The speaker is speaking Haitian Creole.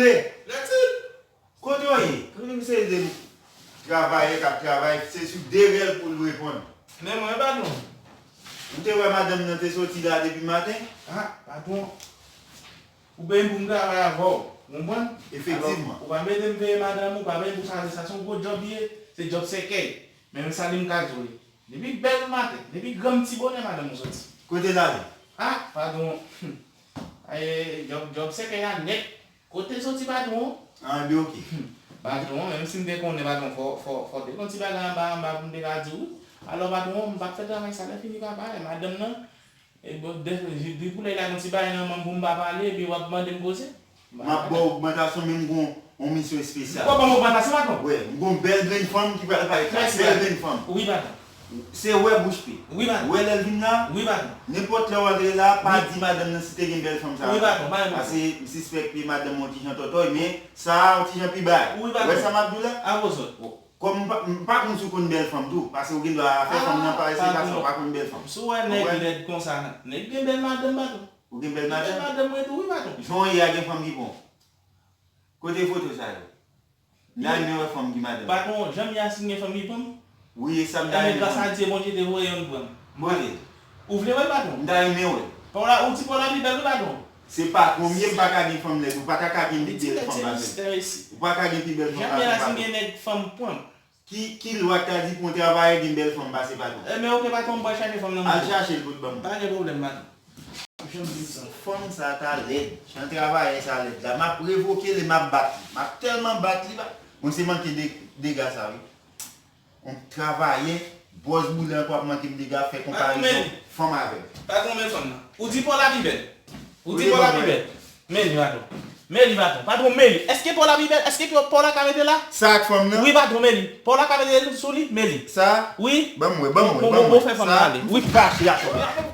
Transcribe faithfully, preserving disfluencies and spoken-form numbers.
Lètil! Kote w ye? Kote w se de travayè k ap travay, se sou de rèl pou l reponn. Men mwen, patwon. Ou te wè madanm nan te soti la depi maten? Ah, patwon. Ou peye m pou m travay avè w. Ou konprann? Efektivman. Alò, ou pa mete m veye madanm ou, pa mete m pou chaje sa. Se yon gwo djòb li ye. Se djòb sèkèy. Men m sa li m ka di w li. Depi bèl maten, depi granm ti bonè madanm ou soti. Kote l ale? Ah, patwon. Ay, djòb, djòb sèkèy a nèt. Kote l soti, patwon? Ah, ebyen, oke. Patwon, menm si m te konnen, patwon, fò, fò, fò te gon ti bagay anba, anba pou m te ka di w. Alò, patwon, m p ap fè travay sa lè fini, papa. E madanm nan, e bon, de, de, de pou lè la gon ti bagay nan men m pou m pa pale, epi w ap mande m koze. M ap ba w ogmantasyon, men m gon yon misyon espesyal. Ou ap ban m ogmantasyon, patwon? Wi, m gon bèl grenn fanm ki pral parèt la. Bèl grenn fanm. Wi, patwon. Se wè bouch pe. Wi, patwon. Wè lè l vin la. Wi, patwon. Nenpòt lè w antre la, pa di madanm nan si te gen bèl fanm sa. Wi, patwon, pa gen pwoblèm. Paske m sispèk ke madanm yon ti jan tòtòy, men sa a yon ti jan pi bay. Wi, patwon. Wè sa m ap di w la? Avozòt. Kòm m pa, m pa konn si w konn bèl fanm tou, paske w gen dwa fè fanm nan parèt se pa sa, w pa konn bèl fanm. Si w wè nèg lèd konsa, nèg gen bèl madanm, patwon. Ou gen bèl madanm? Gen bèl madanm mwen tou, wi, patwon. Jan w ye a gen fanm ki pran w. Kote foto sa yo? M ta renmen wè fanm ki madanm. Patwon, jan m ye a si m gen fanm ki pran m? Wi, e sa m ta renmen konnen. Ebyen, gras a Dye, Bondye te voye youn pran m. Kote? Ou vle wè l, patwon? M ta renmen wè l. Paw la, ou di paw la pi bèl, wi, patwon. Se patwon m ye, m pa ka gen fanm lèd. Ou pa ta ka gen pi bèl fanm pase m. Ou pa ka gen pi bèl fanm pase m, patwon. Jan m ye a si m gen nèg fanm pran m. Ki, ki lwa k ta di pou yon travayè gen bèl fanm pase patwon? Ebyen, oke, patwon, m pral chache fanm nan pou ou. Al chache l pou l ban m. Pa gen pwoblèm, patwon. Jan m di sa. Fanm sa ta lèd. Jan travayè sa lèd la. M ap revoke l e m ap bat li. M ap tèlman bat li, pa. Mwen se manke de, dega sa, wi. Yon travayè, bòs boule ankò ap manke m dega, fè konparizon fanm avè m. Patwon, men fanm nan. Ou di paw la pi bèl. Ou di paw la pi bèl. Men li, patwon. Men li, patwon. Patwon, men li. Èske paw la pi bèl? Èske paw la ka mete la? Sa ak fanm nan? Wi, patwon, men li. Paw la ka mete sou li? Men li. Sa? Wi. Ban m wè, ban m wè, ban m wè. Bon, bon, bon, fè fanm nan ale. Wi. Fache ak fanm nan.